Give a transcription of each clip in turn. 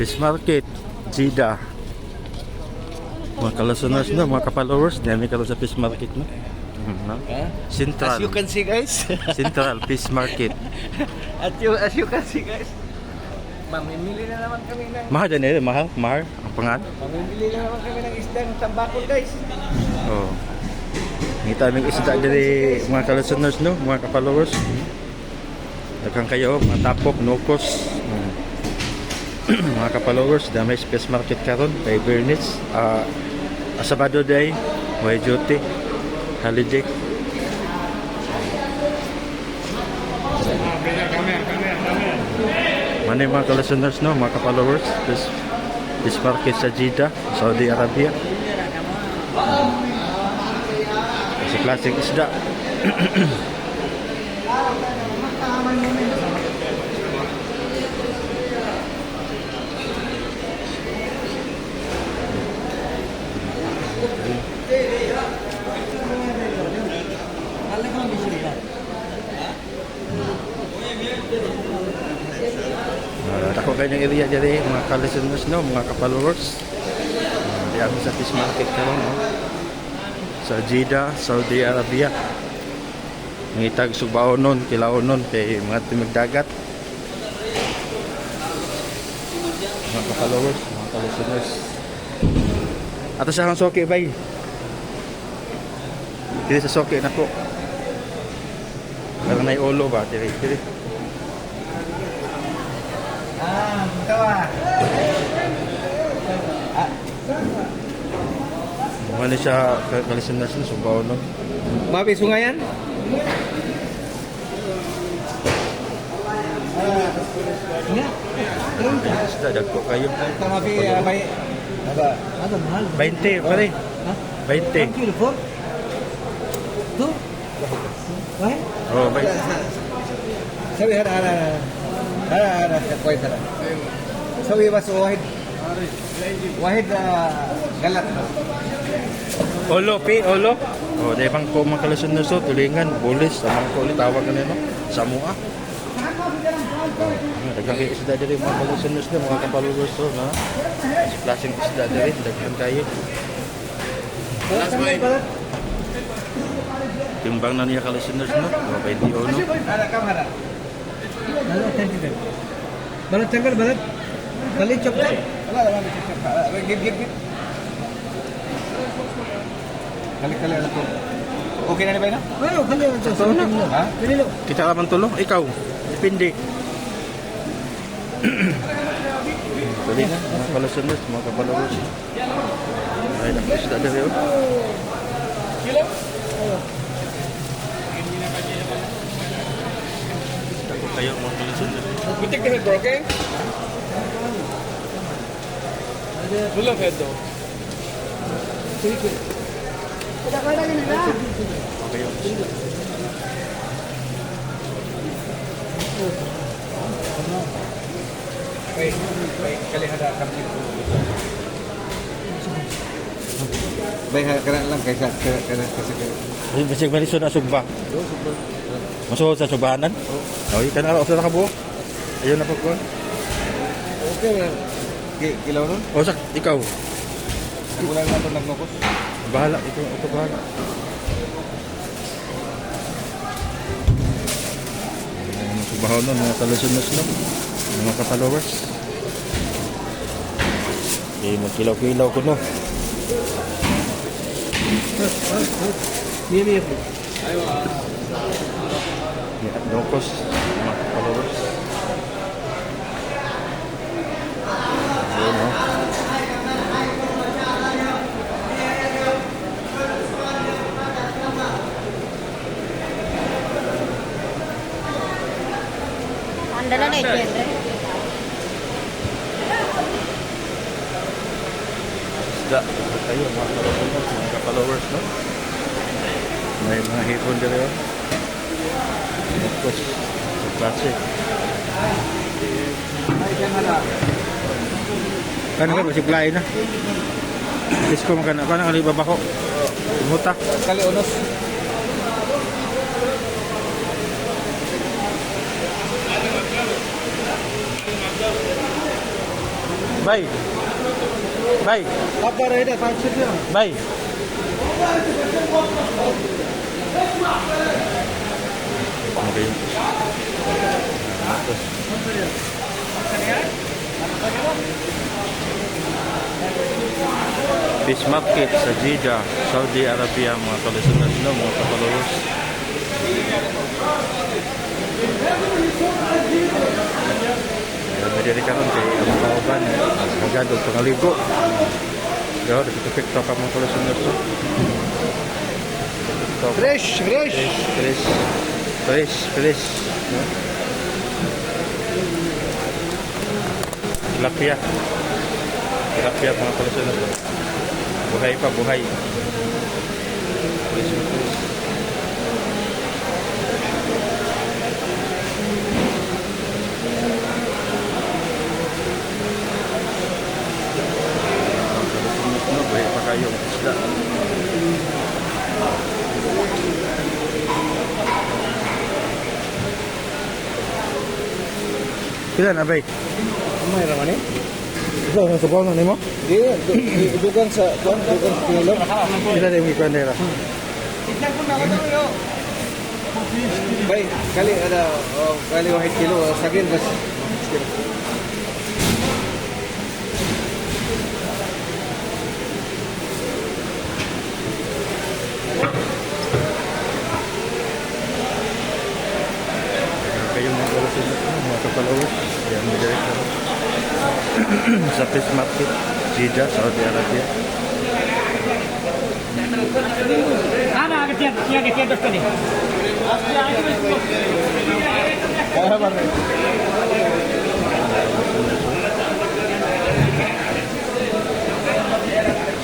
Fish market, Jeddah. Mga ka-listeners, no, mga ka-followers, dami karon sa fish market, no? No? Central. As you can see, guys. Central Fish Market. As you can see, guys. Mamimili na naman kami ng Mahal din eh, mahal, mahal ang pangan. Mamimili na naman kami ng isdang tambakol, guys. Oh. Ngita aming isda diri, mga ka-listeners, no, mga ka-followers. Daghang kayo, mga tapok, nukos. Mga ka-followers, dami sa fish market karon kay Bernice. Ah, Sabado day, way duty, holiday. Mani mga ka-listeners, no, mga ka-followers, this market sa Jeddah, Saudi Arabia. Sa klaseng isda. Dako kayo ng area diri, mga ka-listeners, no, mga ka-followers. Di kami sa fish market karon, no. Sa Jeddah, Saudi Arabia. Ngitag subaonon, kilaonon kay mga timig dagat. Mga ka-followers, mga ka-listeners. Ato sa akong soke bay. Diri sa soke nako. Parang nay ulo ba diri diri. Ah, tawa. Muna siya ka-listeners, no, subaonon. Mabi sungayan? Isda dagko kayo. Tama fi bay. Aba. هذا mahal. 20 pare. Ha? 20. One kilo four? Two? Why? Oh, 20. Sabi hara hara. Hara hara كويس هذا. سوي بس واحد واحد غلط. Olo, pi, olo. Oh, di bangko mga ka-listeners, so, tulingan, bulis, sa bangko ulit, tawag na no, Samua. Oh, daghang kayo isda diri, mga ka-listeners, no, mga ka-followers, so, na. Sa klaseng isda diri, daghan kayo. Timbang na niya ka-listeners, no? Oh, 21. هذا كم هذا؟ هذا 35. بلد تنقل بلد خليه تشوف. لا لا ما بيشوف. جيب جيب جيب. خلي خلي لكم. Okay na ni ba na? ايوه خليه. Ha? Kilo. Kita ka man tulo, ikaw. Depende. Tulingan, mga ka-listeners, mga ka-followers. Ay, naku, isda diri, oh. Dako kayo, mga ka-listeners. We take the head, bro, okay? Full of head though. Okay, oh. Wait, wait, kali hada kamsi. Bay kana lang kaysa kana kasi Ay, basig malisod na sugba. Masuod sa subanan? Oo. Oh, ikan araw sa nakabuo. Ayun na po ko. Okay man. Kilaw nun? O sak ikaw. Nagulang na ito nagnukos. Bahala ikaw, ikaw bahala. Ayan, subahaw nun, mga ka-listeners, no? Mga ka-followers. Eh, magkilaw-kilaw ko, no? مية مية. Yeah, nukos, mga ka-followers. Ayun, no? Ang dala na eh, Isda. Ito tayo, mga ka-followers, mga ka-followers, no? May mga hipon dito, oh. Of course, klase. Kano ka, masiplay na. Isko man kana, kana kali babako. Muta. Kali unos. Bye. Bye. आपका रेट है 500 रुपया. Bye. Okay. Fish market sa Jeddah, Saudi Arabia, mga kalisunod, no, mga ka-followers. Ayan, diri karon kay ang kauban hagad og pangaligo. Yo, dito ka, mga kalisunod, no. TikTok. Fresh, fresh. Fresh, fresh, fresh, fresh. No? Tilapia. Tilapia, mga kalisunod. Buhay pa, buhay. Fresh, fresh. Kalisunod, no? Buhay pa kayo isda. Pila na, bay? May ramani? Ikaw, nasa buwan na nimo? Di, dugang sa kuan, dugang sa kilo. Pila na yung ikuan nila? Bay, kali ada oh, kali 1 kilo sagin bas. Kayo mga kalasunod, mga kapalawos. Yan, may direct na sa fish market, Jeddah, Saudi Arabia.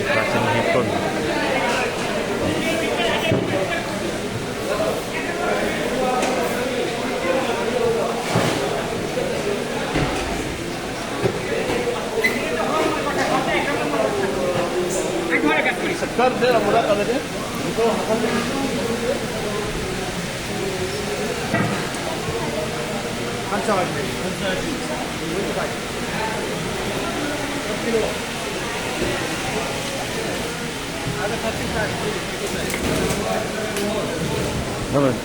Klase ng hipon. Naman.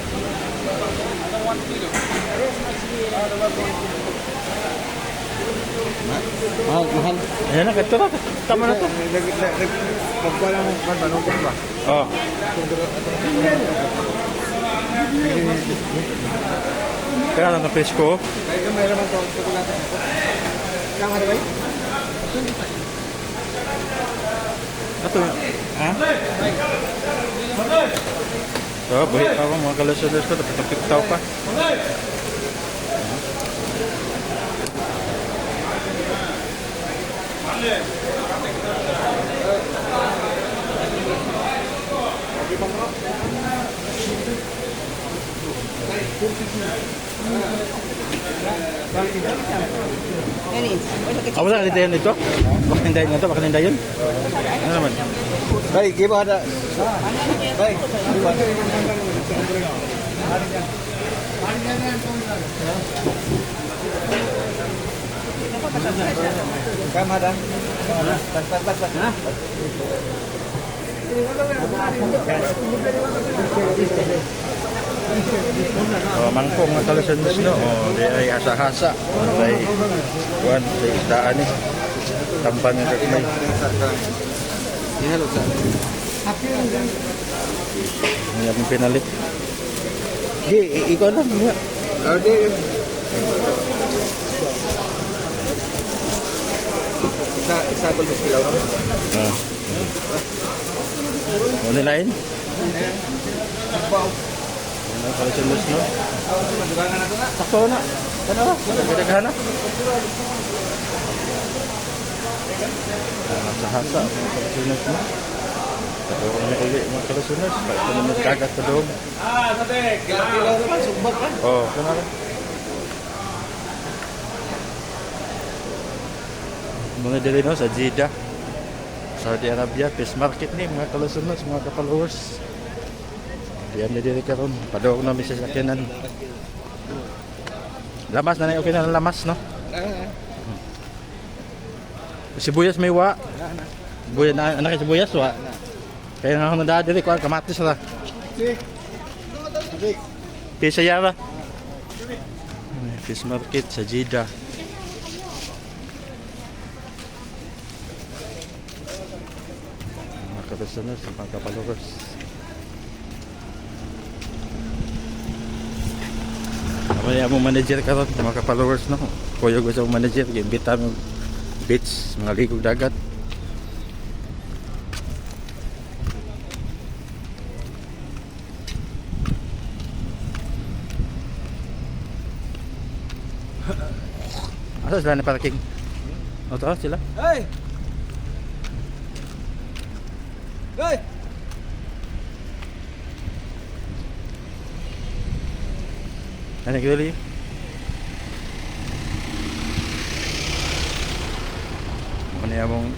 Mahal, mahal. Ayan na, kato na. Tama na to. Pagkuha lang kuan manungkot ba? Oh. Kaya lang na fish ko. Kaya may raman to sa kulata. Kang hari bay? Ato. Ha? So, buhi pa ako, mga kalasunod ko. Tapos napiktaw pa. Ako sa kanila ito? Baka nindayon nga to? Baka nindayon? Ano naman? Bay, giba ada. Bay, giba. Kam ada. Bas bas bas bas. Oh, mangko, mga kalasunod, no? Oh, di ay hasa-hasa. Ay, kuan, sa isdaan eh. Tampan ng kagmay. Ihalo sa. Ang aming pinalit. Di, ikaw lang. Nga. Ade. Isa isa ko kilo. Ah. Ano nilain? Ano kalasunod, no? Sakto na. Ano ba? Nagdaghan na. Ah, hasa-hasa, mga kalasunod, no? Tapos kami uli, mga kalasunod. Bakit naman kagat pa doon? Kilo kilo naman sumbag ka. Oo, oh, kunwari. Mga dili, no, sa Jeddah, Saudi Arabia, fish market ni mga kalasunod, mga ka-followers. Diyan ni dili karon. Padong na mi sa sakyanan. Lamas na na, okay na ang lamas, no? Sibuyas may wa. Sibuyas na anak sibuyas wa. Kaya nga ako nandaan diri kuan kamatis ra. Pisa yara. Fish market sa Jeddah. Mga ka-listeners, mga ka-followers. Ako niya mong manager karon, mga ka-followers, no. Kuyog ko sa among manager, giimbita mo beach, mga ligog dagat. Asa sila na parking? O to sila? Hey! Hey! Ano guli? Ano yung mong